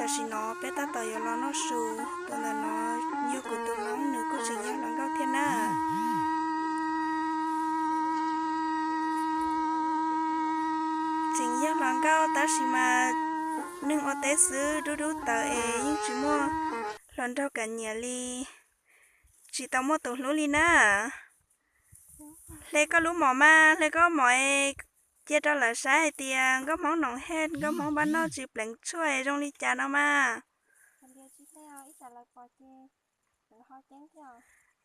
Tam sim no peb tab tom yuav los noj su. Tus ntawm no yog kuv tus hlob, nws kuj tseem yog hluas nkauj thiab na. Tseem yog hluas nkauj tab sis mas neeg ua teb xwb, dub dub tawv es yeej tsis muaj hluas nraug kam nyiam li, tsis tau muaj tus hlub li na. Hle koj lub mom mas, hle koj mom es cia rau lawv saib hais tias nkauj Hmoob Noom Hej, nkauj Hmoob Npab Noj tsis pleev tshuaj es zoo li cas no mas.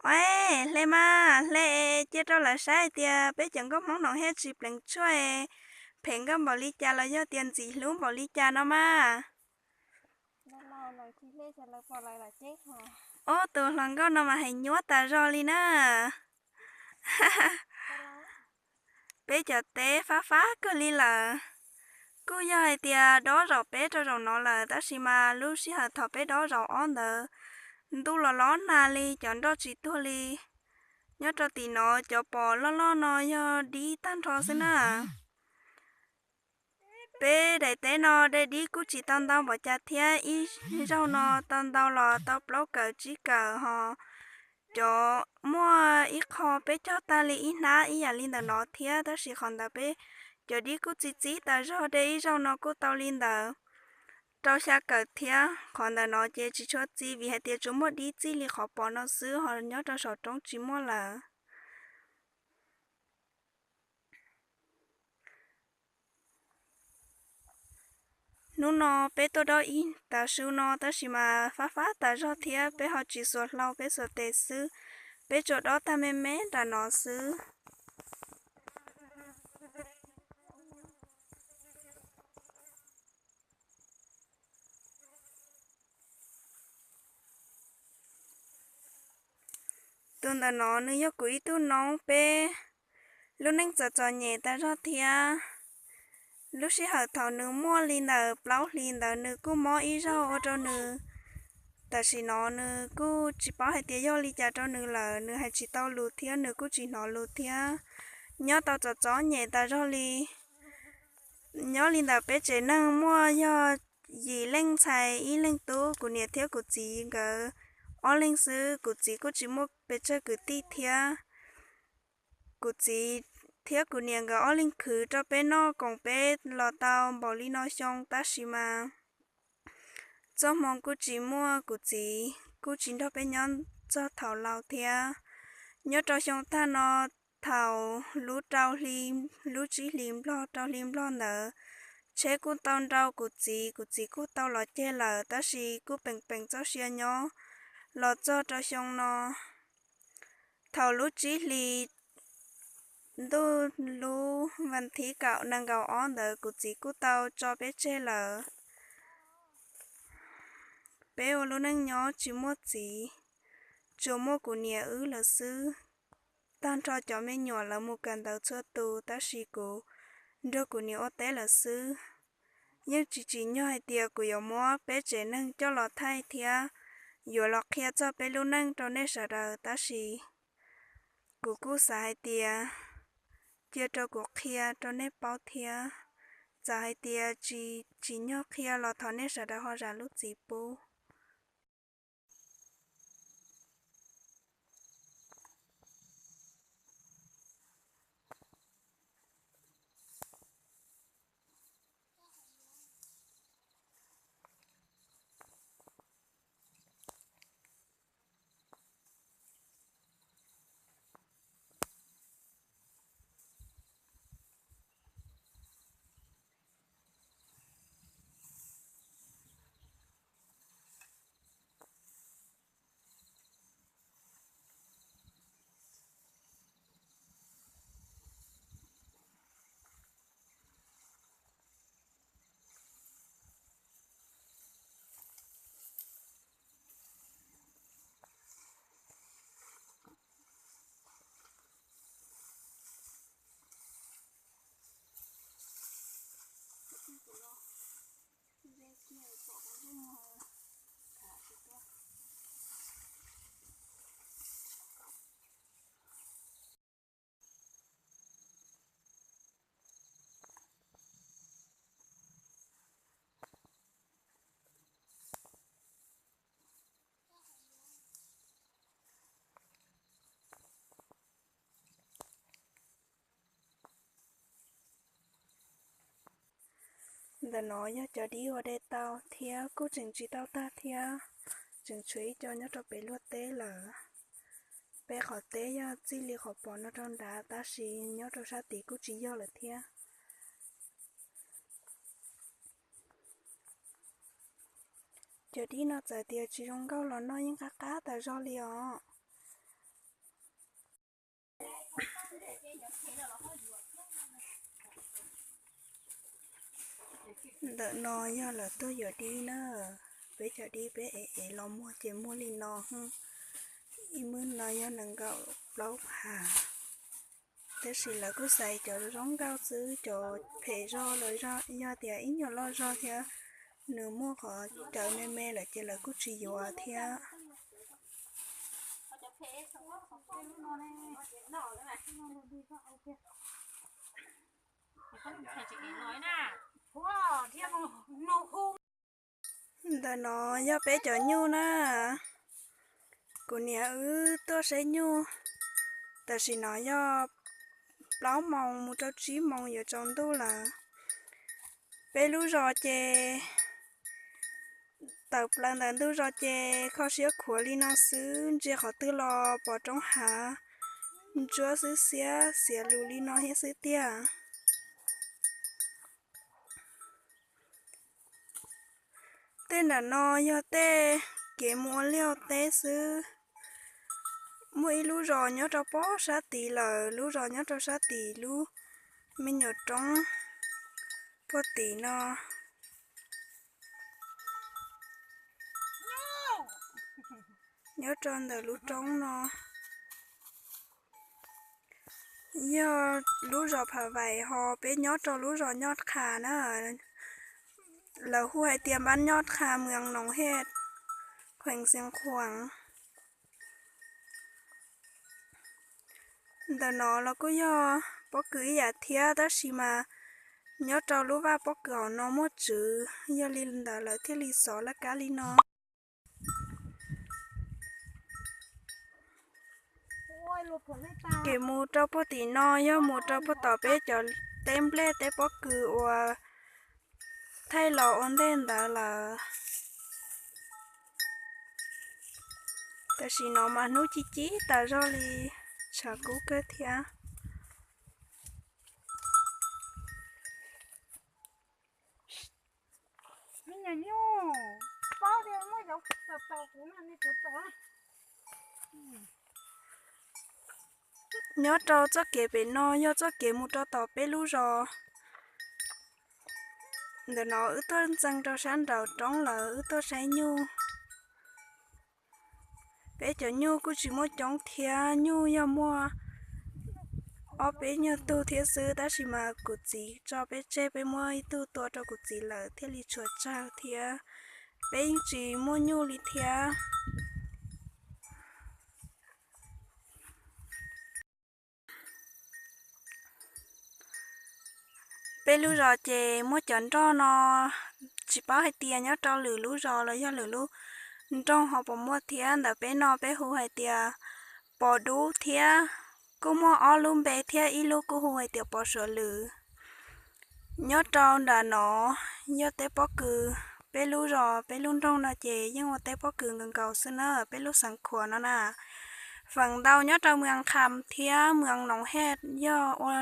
Hle mas, hle es cia rau lawv saib hais tias peb cov nkauj Hmoob Noom Hej tsis pleev tshuaj es phem nkauj npaum li cas los yog tias ntxim hlub npaum li cas no mas. Ob tug hluas nkauj no mas hais nyuaj tas zog li na. Peb cov teb fab fab kawg li lawm. Kuj yog hais tias dob zaum peb rau zaum no lawm, tab sis mas lub sij hawm thaum peb dob zaum ob ntawd, ntuj los los nag li, cov nroj tsis tuag li. Nyob rau tim no cov pos loj loj no yog dib tag nrho xwb na. Peb daim teb no dej dib kuj tsis tau ntau npaum cas thiab, ib zaug no tau ntau los tau plaub kawm tsib kawm ho. Cov muaj ib qho peb cog tag li ib hnab ib yam li ntawm no thiab, tab sis qhov ntawd peb cov dib kuj txi txib tas zog, dej ib zaug no kuj tau li ntawd rau xya kawm thiab. Qhov ntawm no ces tsis tshua txi vim hais tias tsuas muaj dib txij li qhov pos no xwb, ho nyob rau saum roob tsis muaj lawm. Hnub no peb tuaj dob ib tav su no tab sis mas fab fab tas zog thiab, peb ho tsis xuas hlau, peb xuas tes xwb. Peb tsuas dob tag me me nram no xwb. Tus ntawm no nws yog kuv ib tug noob, peb lub neej txom txom nyem tas zog thiab. Lub sij hawm thaum nws muaj li ntawm plaub hlis ntawd nws kuj mob ib zaug ua rau nws, tam sim no nws kuj tsis paub hais tias yog li cas rau nws lawm, nws hais tsis tau lus thiab nws kuj tsis hnov lus thiab. Nyob tau txom txom nyem tas zog li. Nyob li ntawm peb tsev neeg muaj yog yim leej ntxhais ib leeg tub, kuv niam thiab kuv txiv nkawd ob leeg xwb, kuv txiv kuj tsis muaj pes tsawg kwv tij thiab. Kuv txiv thiab kuv niam nkawd ob leeg khwv rau peb noj koom peb los tau npaum li no xyoo tab sis mas txoj hmoo kuj tsis muaj, kuv txiv kuj tsis nrog peb nyob txog thaum laus thiab. Nyob rau xyoo tag no, thaum lub rau hli, lub tsib hlis nplog rau hli nplog ntawd, tsheb kuj tau nrau kuv txiv, kuv txiv kuj tau los ceg lawm tab sis kuj peem peem txoj sia nyob los txog rau xyoo no. Thaum lub tsib hlis ntuj lub vas thib kaum nees nkaum ob ntawd kuv txiv kuj tau tso peb tseg lawm. Peb ua lub neej nyob tsis muaj txiv, tsuas muaj kuv niam wb lawm xwb. Tag nrho cov me nyuam lawv mus kawm ntawv txhua tus tab sis kuv nrog kuv niam ua teb lawm xwb. Yeej tsis tsim nyog hais tias kuv yuav muab peb tsev neeg coj los thaij thiab yuav los qhia txog peb lub neej rau nej sawv daws tab sis kuv kuj xav hais tias cia rau kuv qhia rau nej paub thiab. Txawm hais tias tsis tsim nyog qhia los thov nej sawv daws ho zam lub txim pub. Ntawm no yog cov dib ua dej tau thiab kuj tseem tsis tau tag thiab, tseem tshuav ib co nyob rau pem luag teb lawm. Peb qhov teb yog txij li qhov pom no rau nrad tab sis nyob rau sab tid kuj tsis yog lawm thiab. Cov dib no txawm tias tsis zoo nkauj los noj yeej qab qab tas zog li os. Ntawm no yog lawv tuaj yuav dib na, peb cov dib peb ev ev los muag ces muag li no, ib mwb no yog nees nkaum plaub phav, tab sis lawv kuj xaiv cov zoo nkauj xwb, cov phem zog los yog tias ib nyuag loj zog thiab, nws muaj qhov cawv me me lawm ces lawv kuj tsis yuav thiab. Ntawm no yog peb cov nyuj na, kuv niam wb tuaj saib nyuj, tam sim no yog plaub moos mus rau tsib moos yuav tsaus ntuj lawm. Peb lub zos ces tawm plaws ntawm ntug zos ces kho siab khuav li no xwb, ntsia qhov twg los pom roob hav ntsuab xwb, xiab xiav lus li no thiab xwb tiag. Tej nram no yog tej kev mus ua liaj ua teb xwb. Muaj ib lub zos nyob rau pob sab tid lawm, lub zos nyob rau sab tid lub me nyuam roob puag tim no. Nyob rau ntawm lub roob no yog lub zos Phav Vais, ho peb nyob rau lub zos Nyoj Qha na. Lawv hu hais tias npab Nyoj Qha, mwm Noov Hej, khuees Xeev Khuam. Ntawm no los kuj yog pob kws ib yam thiab, tab sis mas nyob rau lub vaj pob kws hauv no muaj tswv, yog li ntawd lawv thiaj li xov laj kab li no. Kev mus rau puag tim no yog mus rau puag tom peb cov teb nplej teb pob kws uas thaij los ua ntej ntawd lawm. Tam sim no mas hnub ci ci tas zog li, tshav kub kawg thiab. Nyob rau txoj kev pem no yog txoj kev mus rau tom peb lub zos. Ntawm no wb tuaj ntxees rau sab nraum roob lawm, wb tuaj saib nyuj. Peb cov nyuj kuj tsis muaj coob thiab, nyuj yog muaj ob peb nyuag tug thiab xwb, tab sis mas kuv txiv tso peb tseg, peb muab ib tug tua rau kuv txiv lawm thiaj li tshuav tsawg thiab. Peb yeej tsis muaj nyuj li thiab. Peb lub zos ces muaj cov nroj no, tsis paub hais tias nyob rau lwm lub zos los yog lwm lub nroog ho puas muaj thiab. Ntawm peb no peb hu hais tias Pos Dub thiab, kuj muaj ob lub npe thiab, ib lub kuj hu hais tias Pos Suav Lwm. Nyob rau nram no yog teb pob kws, peb lub zos peb lub nroog no ces yeej ua teb pob kws nkaus nkaus xwb na, peb lub Xeev Khuam no na. Feem ntau nyob rau Mws Kham thiab Mws Noov Hej yog ua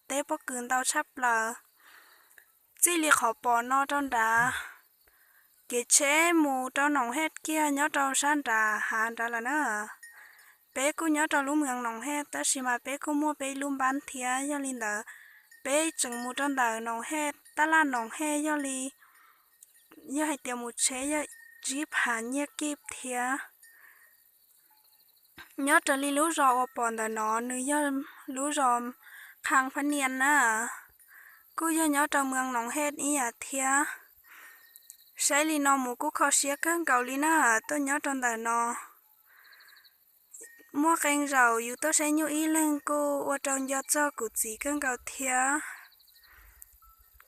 teb pob kws ntau tshaj plaws. Txij li qhov pom no rau nrad, kev tsheb mus rau Noov Hej kiag nyob rau sab nrad hav nrad lawm na. Peb kuj nyob rau lub Mws Noov Hej tab sis mas peb kuj muaj peb ib lub npab thiab, yog li ntawd peb tseem mus rau ntawm Noov Hej, tab laj Noov Hej yog li, yog hais tias mus tsheb yog tsib phav nyiaj kib thiab. Nyob raws li lub zos uas pom ntawm no nws yog lub zos Kham Phab Nias na, kuj yog nyob rau Mws Noov Hej ib yam thiab. Saib li no mus kuj kho siab kawg nkaus li na, tuaj nyob rau ntawm no. Muaj qee zaum yus tuaj saib nyuj ib leeg kuj ua rau nco txog kuv txiv kawg nkaus thiab.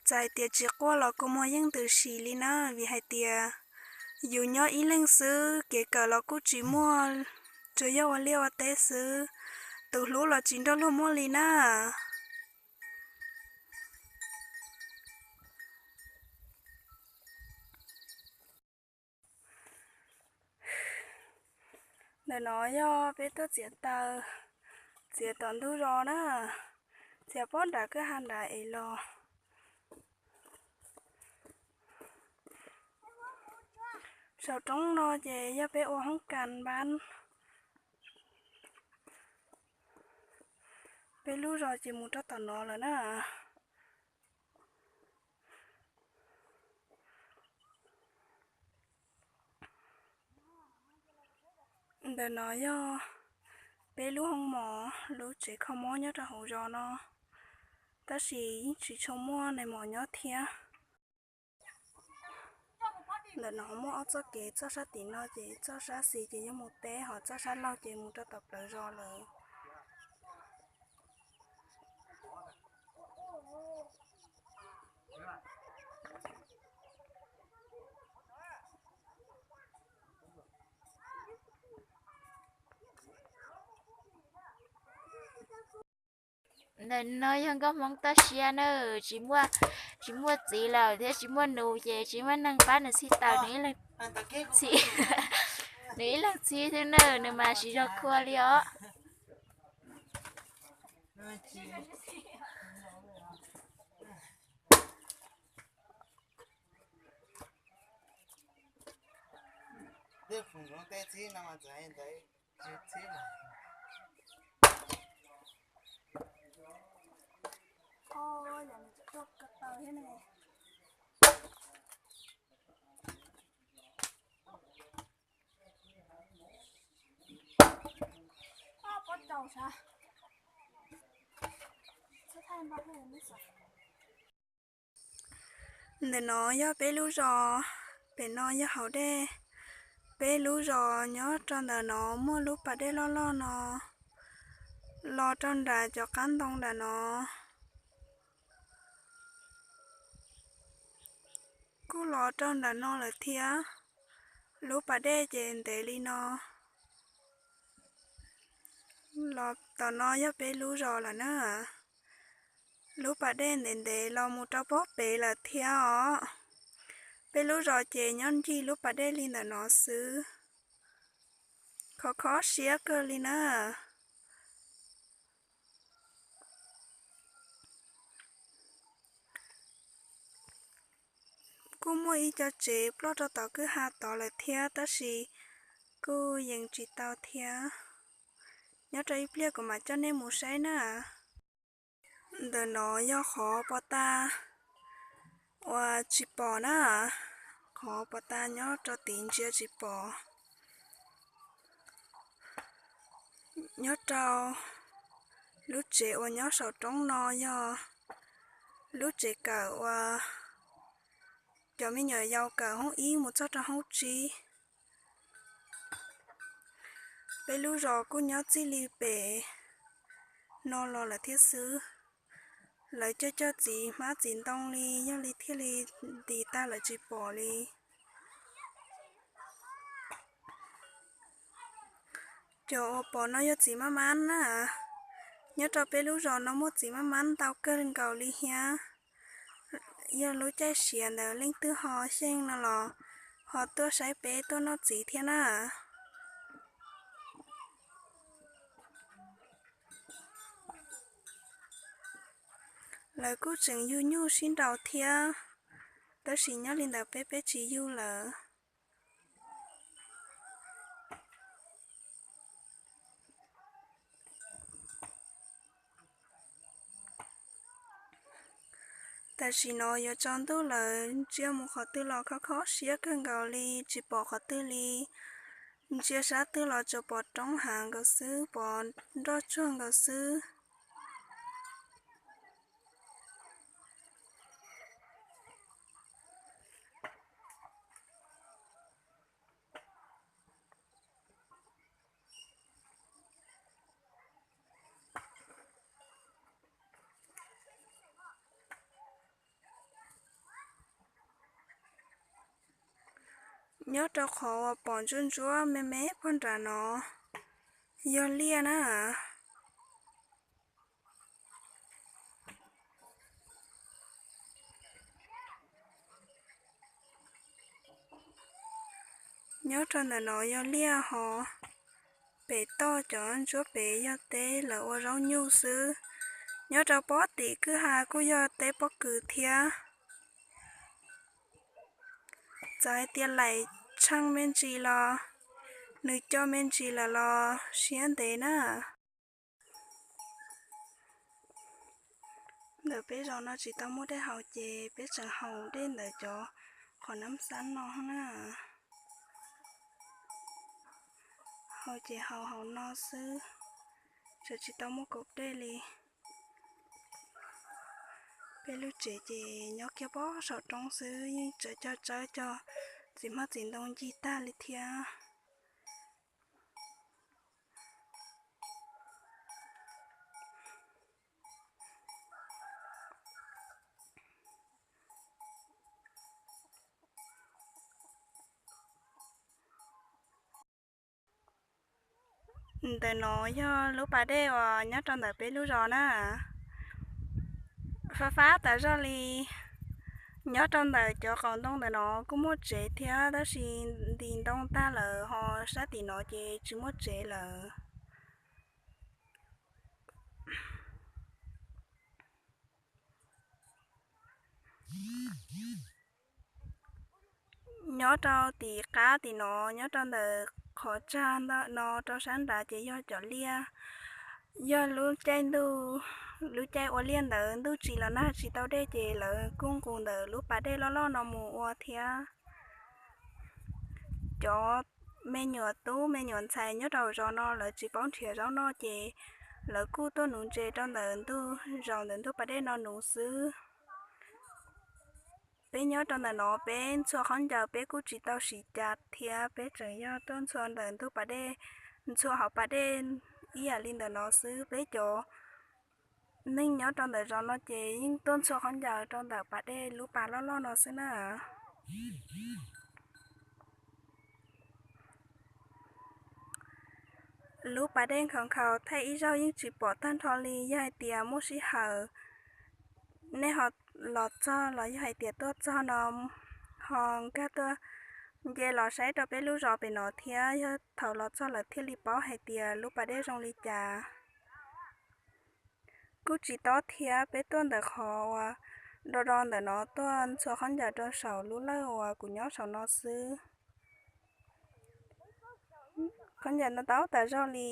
Txawm hais tias tsis quaj los kua muag yeej ntws si li na, vim hais tias yus nyob ib leeg xwb, kev kawm los kuj tsis muaj, tsuas yog ua liaj ua teb xwb, tus hlub los tsis nrog luag muaj li na. Ntawm no yog peb tuaj txiav taws, txiav tom ntug zos na, txiav pob nram kwj ha nram es los. Saum roob no ces yog peb ua hoob kas npab. Peb lub zos ces mus rau tom no lawm na. Ntawm no yog peb lub hoob mos, lub tsev kho mob nyob rau hauv zos no, tab sis yeej tsis tshua muaj nais mos nyob thiab. Ntawm no muaj ob txoj kev, txoj sab tim no ces txoj sab xis ces yog mus teb, ho txoj sab laug ces mus rau tom plawv zos lawm. Ntawm no yog nkauj Hmoob toj siab na, tsis muaj, tsis muaj txiv lawm thiab tsis muaj nus ces tsis muaj neeg pab nws txhij taws, nws ib leeg txhij xwb na, nws mas tsis zog khua li os. Ntawm no yog peb lub zos, pem no yog hauv dej. Peb lub zos nyob rau ntawm no, muaj lub pas dej loj loj no los rau nram cov qab ntoo nram no. Kuj los rau nram no lawm thiab. Lub pas dej ces ntev li no. Los tom no yog peb lub zos lawm na. Lub pas dej ntev ntev los mus rau pob pem lawm thiab os. Peb lub zos ces nyob ncig lub pas dej li ntawm no xwb. Khov khob siab kawg li na. Kuj muaj ib co tsev ploj rau tom kwj ha tod lawm thiab, tab sis kuj yees tsis tau thiab. Nyob rau ib pliag kuv mam coj nej mus saib na. Ntawm no yog qhov pov tas uas tsis pom na, qhov pov tas nyob rau tid ntsia tsis pom. Nyob rau lub tsev uas nyob saum roob no yog lub tsev kawm uas cov me nyuam yaus kawm hoob ib mus txog rau hoob tsib. Peb lub zos kuj nyob txij li pem no los lawm thiab xwb. Lawv cog cog txiv hmab txiv ntoo li, yog li thiaj li ntis tag lawv tsis pom li. Cov uas pom no yog txiv mab mab na. Nyob rau peb lub zos no muaj txiv mab mab ntau kawg nkaus li thiab. Yog lub caij siav ntawd leej twg ho xyeej no los ho tuaj saib peb tuaj noj txiv thiab na. Lawv kuj tseem yug nyuj sib nraus thiab, tab sis nyob li ntawd peb peb tsis yug lawm. Tam sim no yuav tsaus ntuj lawm, ntsia mus qhov twg los khov khob siab kawg nkaus li, tsis pom qhov twg li. Ntsia sab twg los tsuas pom roob hav nkaus xwb, pom nroj tsuag nkaus xwb. Nyob rau qhov uas pom ntsuab ntsuab me me puag nram no yog liaj na. Nyob rau ntawm no yog liaj hos, Pem toj cov ntsuab pem yog teb lawv ua zaub nyuj xwb. Nyob rau pob tim kwj ha kuj yog teb pob kws thiab. Txawm hais tias laim tsheej me ntsis los nws coj me ntsis lawm los siab ntev na. Ntawm peb zos no tsis tau muaj dej haus ces peb tseem haus dej ntawm cov qhov nab xab no na. Haus ces haus hauv no xwb, tseem tsis tau muaj kaum dej li. Peb lub tsev ces nyob kiag pob saum roob xwb, yeej tseem cog tsawb cog txiv hmab txiv ntoo ncig tag li thiab. Ntawm no yog lub pas dej uas nyob rau ntawm peb lub zos na. Fab fab tas zog li. Nyob rau ntawm cov qaum ntoo ntawm no kuj muaj tsev thiab tab sis ntim ntoo tag lawm ho sab tim no ces tsis muaj tsev lawm. Nyob rau tim qab tim no, nyob rau ntawm qhov tsag no rau sab nrad ces yog cov liaj. Yog lub caij ntuj, lub caij ua liaj ntawd ntuj tsim los nag tsis tau dej ces lawv kuj nqus ntawm lub pas dej loj loj no mus ua thiab. Cov me nyuam tub me nyuam ntxhais nyob rau zos no lawv tsis paub nrhiav zaub noj ces lawv kuj tuaj nuv ntses rau ntawm ntug, zaum ntawm ntug pas dej no nuv xwb. Peb nyob rau ntawm no peb ntxhua khaub ncaws peb kuj tsis tau siv cas thiab, peb tseem yog tuaj ntxhua ntawm ntug pas dej, ntxhua hauv pas dej ib yam li ntawm no xwb. Peb cov neeg nyob rau ntawm zos no ces yeej tuaj ntxhua khaub ncaws rau ntawm pas dej lub pas loj loj no xwb na. Lub pas dej nkhaus nkhaus thaij ib zaug yeej tsis pom tag nrho li, yog hais tias muaj sij hawm nej ho los txog los yog hais tias tuaj txog no ho nkag tuaj nce los saib rau peb lub zos pem no thiab, yog thaum los txog lawm thiaj li paub hais tias lub pas dej zoo li cas. Kuj tsis tob thiab, peb tuaj ntawm qhov uas do do ntawm no tuaj ntxhua khaub ncaws rau saum lub lawj uas kuv nyob saum no xwb. Khaub ncaws ntau ntau tas zog li,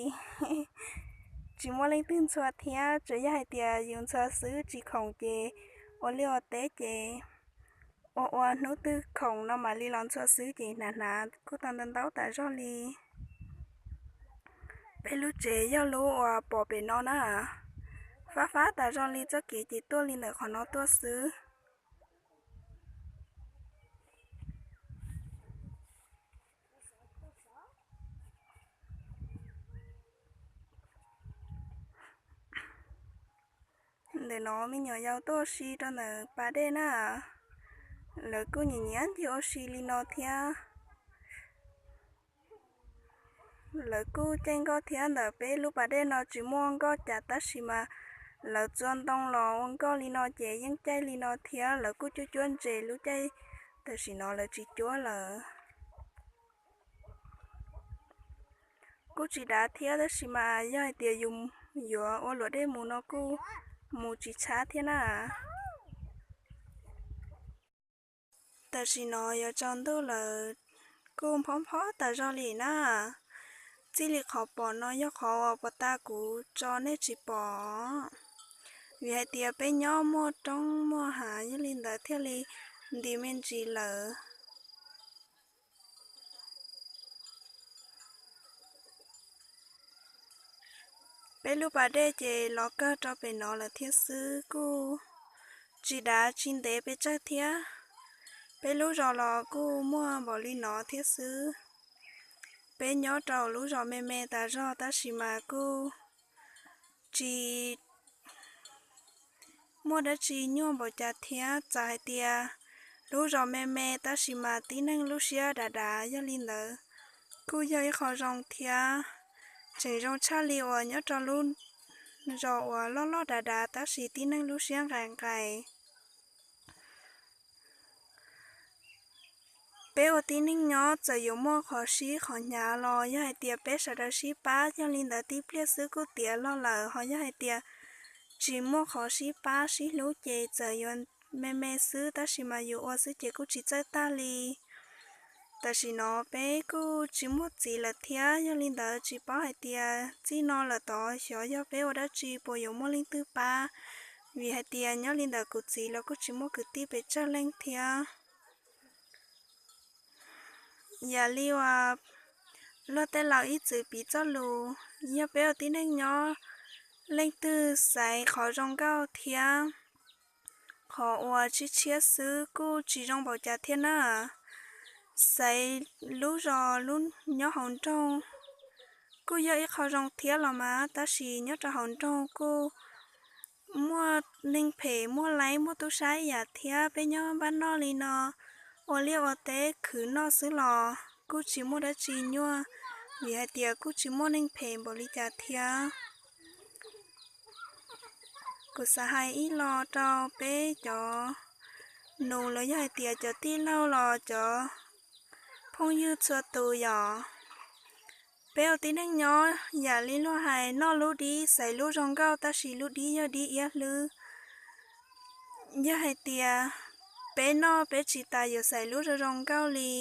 tsis muaj leej twg ntxhua thiab, tsuas yog hais tias yus ntxhua xwb tsis khoom ces ua liaj ua teb ces ua ua hnub twg khoom no mam li los ntxhua xwb ces hnav hnav kuj tau ntau ntau tas zog li. Peb lub tsev yog lub uas pom pem no na, fab fab tas zog li, txoj kev ces tuaj li ntawm qhov no tuaj xwb. Ntawm no me nyuam yaus tuaj ua si rau ntawm pas dej na, lawv kuj nyiam nyiam ncig ua si li no thiab. Lawv kuj caij nkoj thiab, ntawm peb lub pas dej no tsis muaj nkoj cas tab sis mas lawv txua ntoo los ua nkoj li no ces yeej caij li no thiab. Lawv kuj cuab cuab ntses lub caij tam sim no lawv tsis cuab lawm. Kuj tsis dav thiab tab sis mas yog hais tias yus yuav ua luam dej mus no kuj mus tsis tshab thiab na. Tam sim no yuav tsaus ntuj lawm, kuj phob phob tas zog li na. Txij li qhov pom no yog qhov uas puag ta kuv tso nej tsis pom, vim hais tias peb nyob muaj roob muaj hav, yog li ntawd thiaj li nti me ntsis lawm. Peb lub pas dej ces los kawg rau pem no lawm thiab xwb, kuj tsis dav tsis ntev pes tsawg thiab. Peb lub zos los kuj muaj npaum li no thiab xwb. Peb nyob rau lub zos me me tas zog tab sis mas kuj tsis muaj dab tsi nyuaj npaum cas thiab. Txawm hais tias lub zos me me tab sis mas tib neeg lub siab dav dav, yog li ntawd kuj yog ib qho zoo thiab. Tseem zoo tshaj li uas nyob rau lub zos uas loj loj dav dav tab sis tib neeg lub siab nqaim nqaim. Peb ua tib neeg nyob txawm yuav muaj qhov sib qhov hnyav los yog hais tias peb sawv daws sib pab, yog li ntawd tib pliag xwb kuj tiav los lawm. Ho yog hais tias tsis muaj qhov sib pab sib hlub ces txawm yuav me me xwb tab sis mas yus ua xwb ces kuj tsis txawj tag li. Tam sim no peb kuj tsis muaj txiv lawm thiab, yog li ntawd tsis paub hais tias txij no lawm tod xyov yog peb ua dab tsi puas yuav muaj leej twg pab, vim hais tias nyob li ntawd kuv txiv los kuj tsis muaj kwv tij pes tsawg leej thiab. Yam li uas luag tej laus ib txwm piv txoj lus, yog peb ua tib neeg nyob, leej twg xaiv qhov zoo nkauj thiab qhov uas tshiab tshiab xwb kuj tsis zoo npaum cas thiab na. Xaiv lub zos lub nyob hauv nroog kuj yog ib qho zoo thiab los mas, tab sis nyob rau hauv nroog kuj muaj neeg phem muaj laib muaj tub sab ib yam thiab. Peb nyob npaj noj li no ua liaj ua teb khwv noj xwb los kuj tsis muaj dab tsi nyuaj, vim hais tias kuj tsis muaj neeg phem npaum li cas thiab. Kuv xav hais ib los rau peb cov nus los yog hais tias cov tij laug los cov phooj ywg txhua tus yom. Peb ua tib neeg nyob yam li luag hais noj lub dib xaiv lub zoo nkauj, tab sis lub dib yog dib iab hlwb. Yog hais tias peb noj peb tsis tas yuav xaiv lub zoo zoo nkauj li.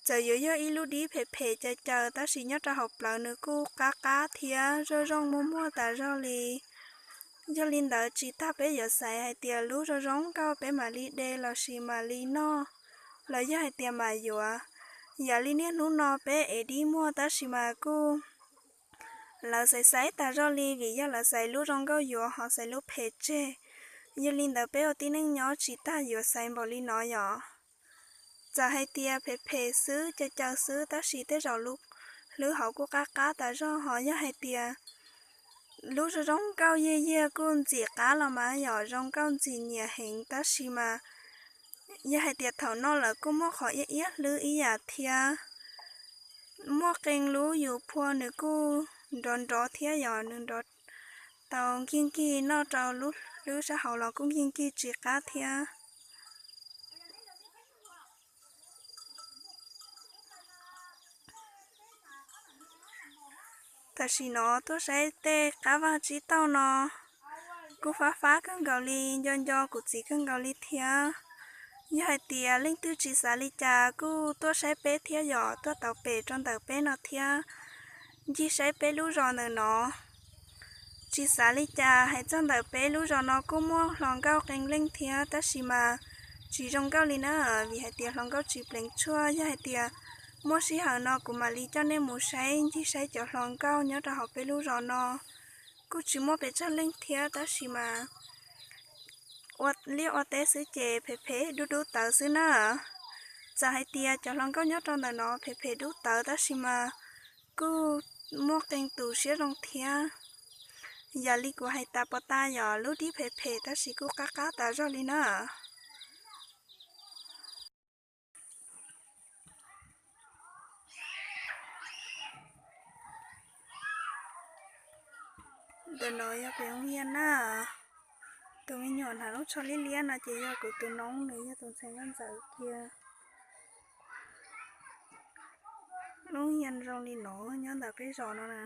Txawm yuav yog ib lub dib phem phem caws caws tab sis nyob rau hauv plawv nws kuj qab qab thiab zoo zoo muag muag tas zog li. Yog li ntawd tsis tas peb yuav xaiv hais tias lub zoo zoo nkauj peb mam li de los sis mam li noj, los yog hais tias mam yuav. Yam li niaj hnub no peb ev dib muag tab sis mas kuj lawv xaiv xaiv tas zog li vim yog lawv xaiv lub zoo nkauj yuav ho xaiv lub phem tseg. Yog li ntawd peb ua tib neeg nyob tsis tas yuav xaiv npaum li no yom. Txawm hais tias phem phem xwb caws caws xwb tab sis tej zaum lub hlwb hauv kuj qab qab tas zog. Ho yog hais tias lub zoo zoo nkauj yiag yiag kuj ntxim qab los mas yom, zoo nkauj ntxim nyiam heev tab sis mas yog hais tias thaum noj lawm kuj muaj qhov iab iab hlwb ib yam thiab. Muaj qee lub yus phua nws kuj nrov nrov thiab yom, nws nrov tau nkig nkig, noj rau lub hlwb sab hauv los kuj nkig nkig tsis qab thiab. Tam sim no tuaj saib tej qab vaj tsib taug no kuj fab fab kawg nkaus li, nco nco kuv txiv kawg nkaus li thiab. Yog hais tias leej twg tsis xav li cas kuj tuaj saib peb thiab yom, tuaj tau pem rau ntawm peb no thiab, ncig saib peb lub zos ntawm no. Tsis xav li cas, hais txog ntawm peb lub zos no kuj muaj hluas nkauj qee leej thiab tab sis mas tsis zoo nkauj li na, vim hais tias hluas nkauj tsis pleev tshuaj. Yog hais tias muaj sij hawm no kuv mam li coj nej mus saib, ncig saib cov hluas nkauj nyob rau hauv peb lub zos no. Kuj tsis muaj pes tsawg leej thiab tab sis mas ua liaj ua teb xwb ces phem phem dub dub tawv xwb na. Txawm hais tias cov hluas nkauj nyob rau ntawm no phem phem dub tawv tab sis mas kuj muaj qee tus siab zoo thiab. Yam li kuv hais tas pov tas yom, lub dib phem phem tab sis kuj qab qab tas zog li na. Ntawm no yog pem hoob yia na. Tus me nyuam hnav lub tsho liab liab no ces yog kuv tus noob, nws yog tus ntxhais nkauj ntxawm kiag. Lub hoob yia zoo li no nyob ntawm peb zos no na.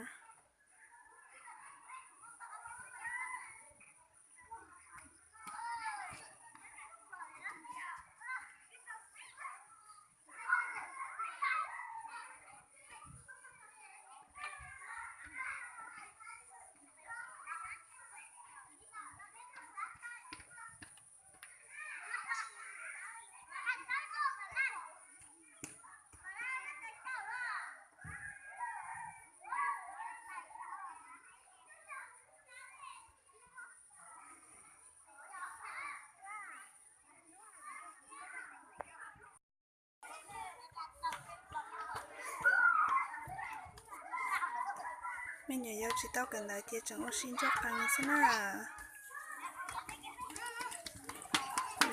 Me nyuam yaus tsis tau kawm ntawv ces tseem ua si ntsuag qees xwb na.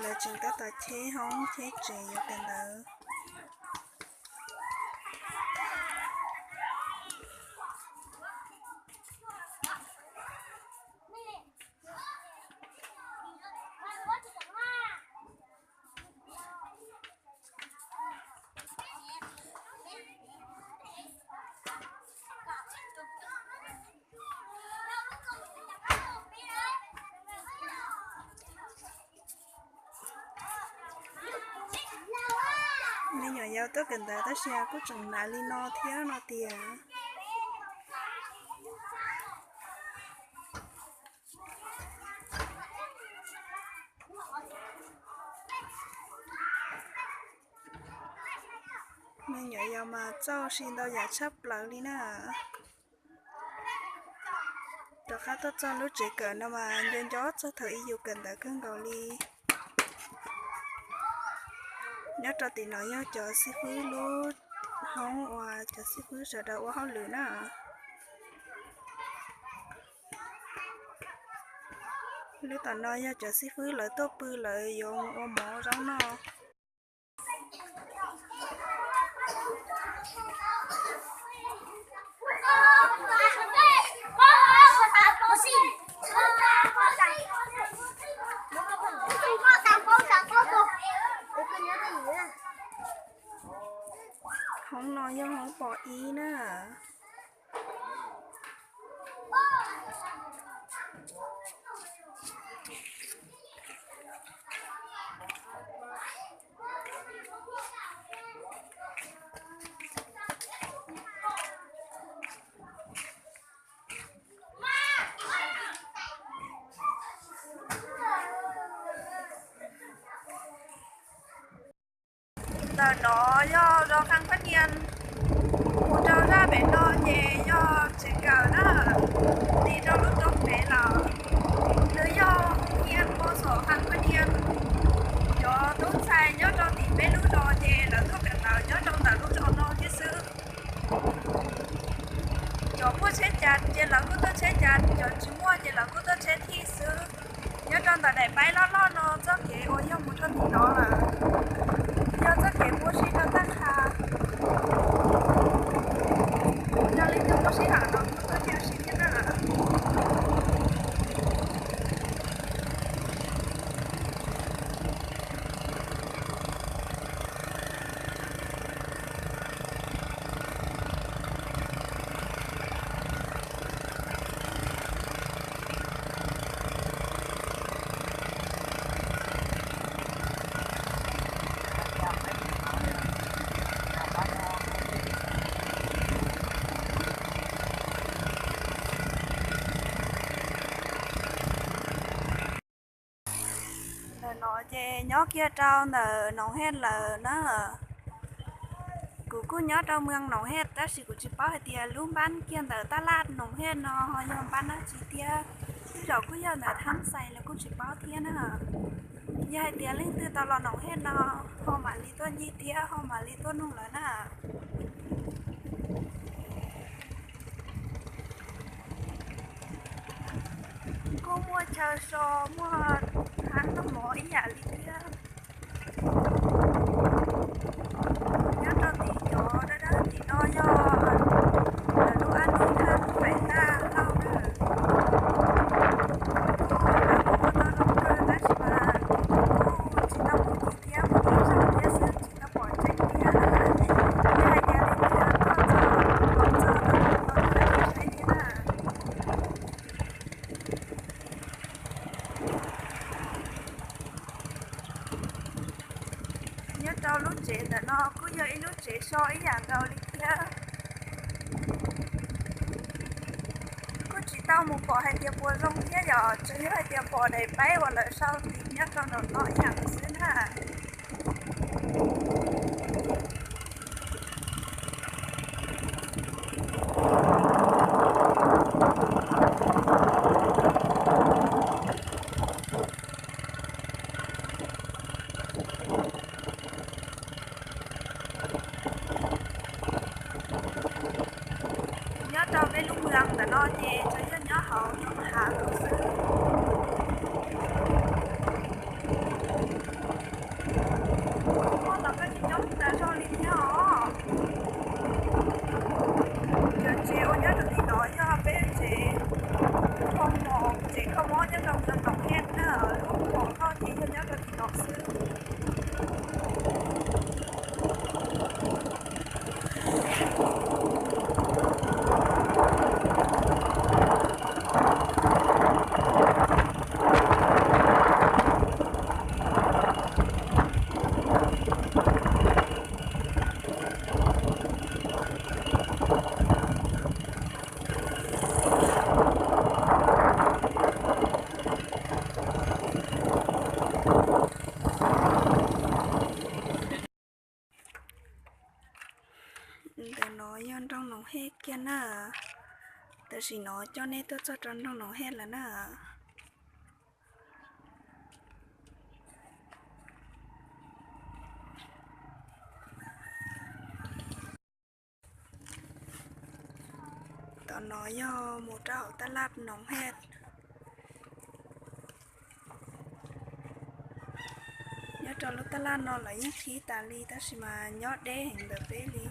Lawv tseem tab tom cheb hoob cheb tsev yuav kawm ntawv. Tuaj kawm ntawv tab sis kuj tseem hnav li no thiab no tiag. Me nyuam yaus mas txawj siv ntau yam tshaj plaws li na. Rov qab tuaj txog lub tsev kawm no mas nco nco txog thaum ub yus kawm ntawv kawg nkaus li. Nyob rau tim no yog cov xib fwb lub hoob uas cov xib fwb sawv daws ua hauj lwm na. Lub tom no yog cov xib fwb lawv tuaj pw lawv yuav ua mov zaub noj. Hoob no yog hoob pos ib na. Ntawm no yog zos Kham Phab Nias, mus rau zaj pem no ces yog tsev kawm na, tig rau lub roob pem lawm. Nws yog hoob hias ua xom Kham Phab Nias. Cov tub ntxhais nyob rau tim peb lub zos ces lawv tuaj kawm ntawv nyob rau ntawm lub zos no thiab xwb. Cov muaj tsheb cas ces lawv kuj tuaj tsheb cas, cov tsis muaj ces lawv kuj tuaj tsheb thij xwb. Nyob rau ntawm daim paib loj loj no txoj kev uas yog mus rau tim no lawm, yog txoj kev puab sib rau taj qha. Yog leej twg puab sib hawm no kuj tuaj cia siv thiab na. Ntawm no ces nyob kiag rau ntawm Noov Hej lawm na. Kuv kuj nyob rau moos Noov Hej tab sis kuv tsis paub hais tias lub npab kiag ntawm tab laj Noov Hej no ho yog npab dab tsi thiab. Tej zaum kuj yog ntawm Thab Xais los kuj tsis paub thiab na. Yog hais tias leej twg tau los Noov Hej no ho mam li tuaj ncig thiab ho mam li tuaj nug lawv na. Kuj muaj chaw so muaj hab noj mov ib yam li thiab. Nyob rau tim cov dab dab tim no yog lawv lub ab nti thaj faim tag lauj na. Kuj lawv kuj ua tau zoo kawg tab sis mas kuv kuj tsis tau mus ncig thiab, mus ib zaug thiab xwb tsis tau pom tseeb thiab. Yog hais tias leej twg tuaj txog los txog no los tuaj saib thiab na. Nyob rau lub tsev ntawm no kuj yog ib lub tsev so ib yam nkaus li thiab. Kuj tsis tau mus pom hais tias puas zoo thiab yom, tsuas yog hais tias pom daim paib uas lawv sau tis nyob rau nraum no ib yam xwb na. Nyob rau peb lub moos ntawm no ces tsuas yog nyob hauv roob hav xwb. Muaj los koj tsis coob tas zog li thiab os. Cov tsev uas nyob rau tim no yog peb tsev kho mov, tsev kho mob nyob rau ntawm Noov Hej na, lub pom koj ces yog nyob rau tim no xwb. Na, tam sim no coj nej tuaj txog rau nroog Noov Hej lawm na. Tom no yog mus rau hauv taj laj Noov Hej. Nyob rau lub taj laj no lawv yeej qhib tas li tab sis mas nyob deb heev ntawm peb li.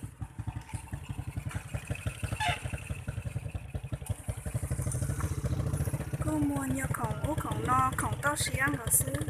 Kuj muaj nyuag khoom ub khoom no, khoom toj siab nkaus xwb.